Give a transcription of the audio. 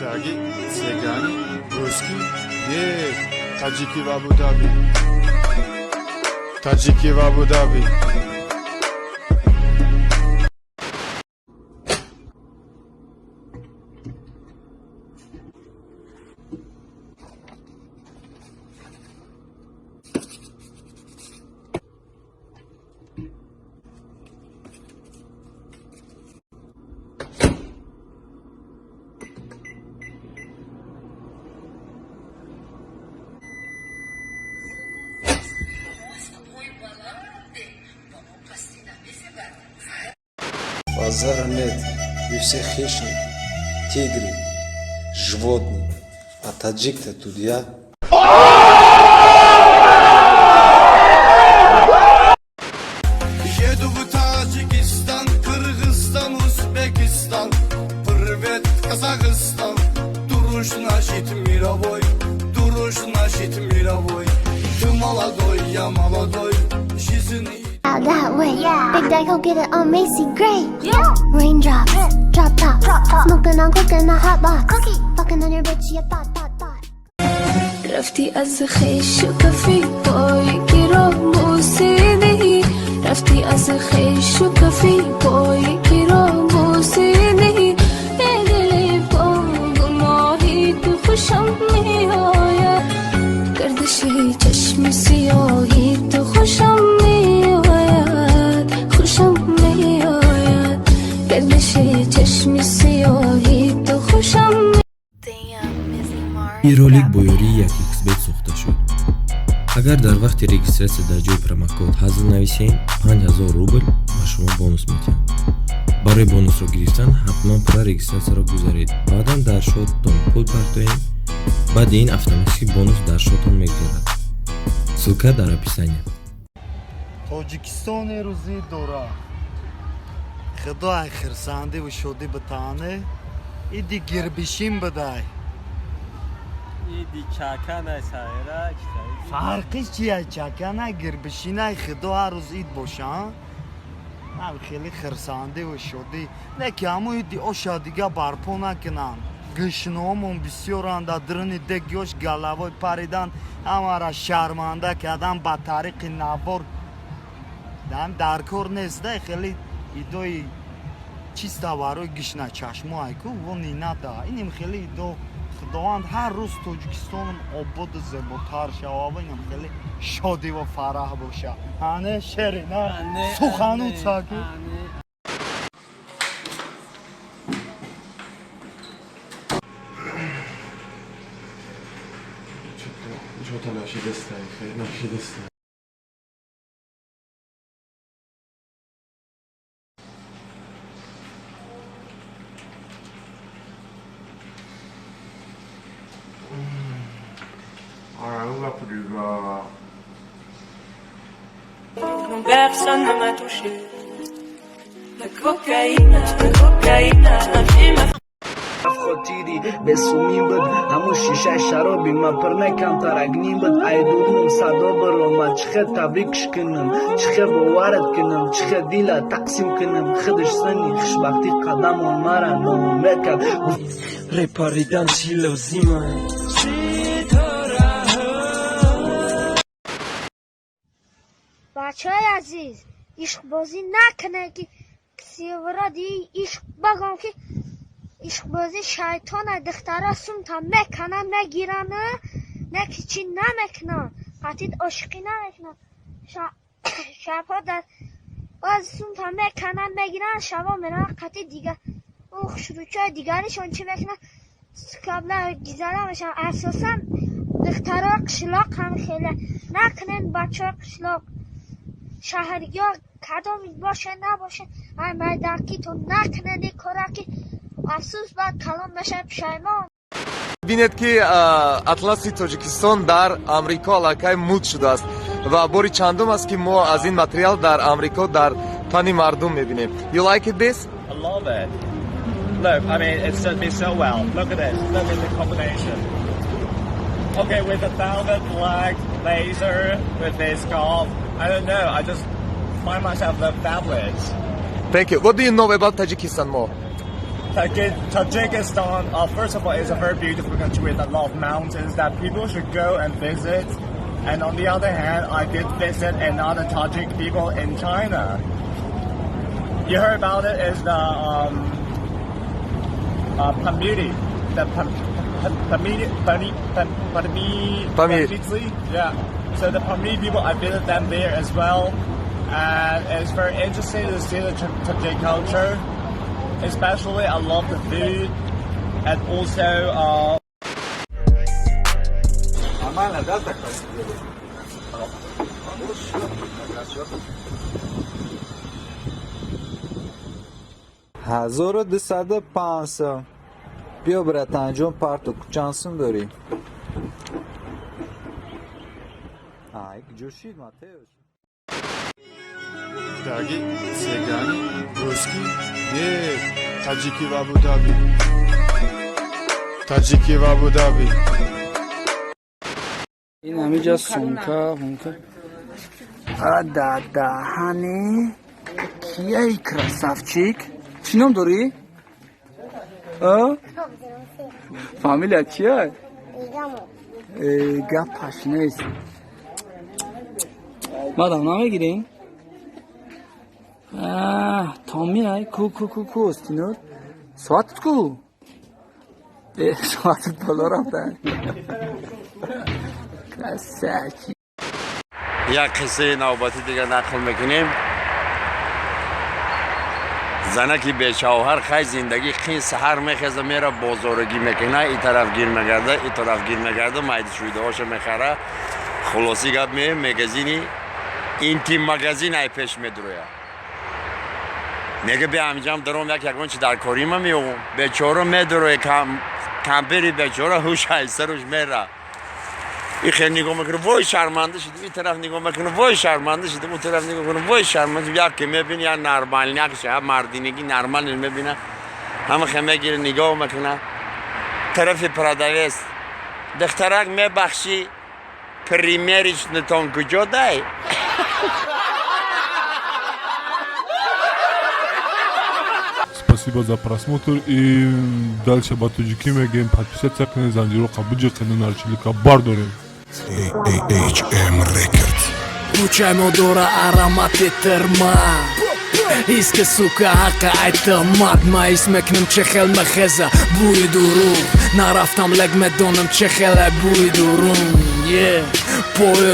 Даги, цыгане, русский? Нет, таджики в Абу-Даби. Таджики в Абу-Даби. Базара нет, вы все хищники, тигры, животные. А таджик-то тут я. Еду в Таджикистан, Кыргызстан, Узбекистан. Привет, Казахстан. Дуруш значит мировой, Дуруш значит мировой. Ты молодой, я молодой. Жизнь Out that way. Yeah. Big Daddy, go get it on Macy Gray. Yeah. Raindrops, drop top, smoking on cooking the hot box. Cookie, fucking on your bitch, yeah, thot, thot, thot. رفتی از خویش و کفی پای کی را بوسیدی، رفتی از خویش و کفی پای کی را بوسیدی، به دل با گناهی تو خوشم می آید، گردش چشم سیاهی تو خوشم می آید، خوشم می آید، گردش چشم سیاهی تو خوشم. Ин ролик бо ёрии 1xBet сохта шуд. Агар дар вақти регистрация дар ҷои промокод ҳазл нависем, 5000 рубл ба шумо бонус медиҳанд. Барои бонусро гирифтан ҳатман пурра регистрация ро гузаред, баъдан дар счёт тон пул партоед. Баъди ин автоматически бонус дар счёт он мегузарад. Ссылка дар описание. Тоҷикистоне рӯзӣ дора, худо ай хирсандиву шодӣ битаане, иди гирбишин бидай. Иди чаканай сайра. Фарқи чия, чаканай, гирбишинай? Худо ҳар рӯз ид боша, ам хеле хирсандиву шодӣ не ки ҳамо иди оша дига барпо накунанд. Гӯшноҳомон бисёранд, дар дуруни дегёш галавой паридан, ҳамара шарманда кардан ба тариқи навор дар кор нест. Да хеле идои чиста барои гишначашмо айку вони нада иним хеле идо. Худованд ҳар рӯз Тоҷикистонам ободу зеботар шава, инам хеле шодиву фараҳ боша. Ане шерина сухану цаки. Что-то нашидестай, нашидестай. А, Non, personne ne m'a touché. La cocaïne, la cocaïne, la vie m'a хотири бесумӣ буд, ҳамун шишаи шароби ма пир некамтар агнӣ буд. Айдудум садо баромад, чӣ хел табрикш кунам, чӣ хел боварат кунам, чӣ хел дила тақсим кунам? Худаш сани хушбахтӣ қадамон мара ноумед кард. Репаридан чӣ лозима? Бачаҳои азиз, ишқбозӣ накунед, ки севроди ишқ багом, ки ишқбозӣ шайтона. Духтара сумта меканан, мегиранд, не ки чӣ намекунанд, қатид ошиқӣ намекунанд. Шабҳо дар баъзи сумта мекананд, мегиранд, шабо мераванд қатид дига ӯ хушрӯчаи дигаришон чӣ мекунанд, кабла гизара мешаванд. Асосан духтарои қишлоқ ҳам хеле накунед. Бачаҳои қишлоқ, шаҳргиҳо кадом боше набоше, ай майдакитон накунед ин кора, ки афсӯс, баъд калон мешавед, пушаймон. Бинед, ки атласи Тоҷикистон дар Амрико аллакай муд шудааст ва бори чандум аст, ки мо аз ин материал дар Амрико дар тани мардум мебинем. You like it, this? I love it. Look, I mean, it suits me so well. Look at this. Look at the combination. Okay, with the velvet black blazer, with this scarf. I don't know. I just find myself the fabulous. Thank you. What do you know about Tajikistan more? Tajikistan, first of all, is a very beautiful country with a lot of mountains that people should go and visit. And on the other hand, I did visit another Tajik people in China. You heard about it? Is the Pamiri, the Pamiri, Pamiri, Pamiri, Pamir. Pamiri, yeah. So the Pamiri people, I visited them there as well, and it's very interesting to see the Tajik culture. Especially, I love the food, and also Нормально, да, так? 1205 сом. Биё, братанҷон, парто, чанд сум дорӣ? Ай, ҷӯшид, Матеуш. Даги, цыгане, русский, нет, таджики в Абу-Даби. Таджики в Абу-Даби. Ин ҳамиҷа сумка мумка дадаҳане кияи, красавчик, чӣ ном дорӣ? Фамилия чия? Гапаш нест, мадам намегирем. Томиай, ку, ку, ку, ку, остинур, соатат ку? Соатат боло рафта, красавчик. Як қиссаи навбатӣ дигар нақл мекунем. Занаки бешавҳар, хай, зиндагӣ қин. Саҳар мехеза, мера, бозорагӣ мекуна, и тараф гир мегарда, и тараф гир мегарда, майди шӯидаҳоша мехара. Хулоси гап, ме магазини интим магазин ай пеш медуроя, мега: «Бе ҳамиҷам даром, як ягон чи дар корима меёвам». Бечора медуроя, кампири бечора ҳуш ай саруш мера. И хел нигоҳ мекунад, вой, шарманда шудем. Ин тараф нигоҳ мекунад, вой, шарманда шудем. Он тараф нигоҳ мекунад, вой, шарманда шудем. Як ки мебини, як нормальняк, як мардинагӣ нормально мебина, ҳама хе мегире, нигоҳ мекунад тарафи продавец: «Духтарак, мебахшӣ, примерочный тон куҷо дай?» Спасибо за просмотр и дальше ба тоҷикӣ мегӯем: подписаться кунед, занҷиро қабуҷа кунед, нарчилика бардорем. AHM Records. Кӯчаи мо дора аромати тирма. Иска, сука, ҳаққа айтамад. Ма ҳис мекунам, чӣ хел мехеза бӯи дурӯғ. Нарафтам, лек медонам, чӣ хеле бӯи дурун. Е пои.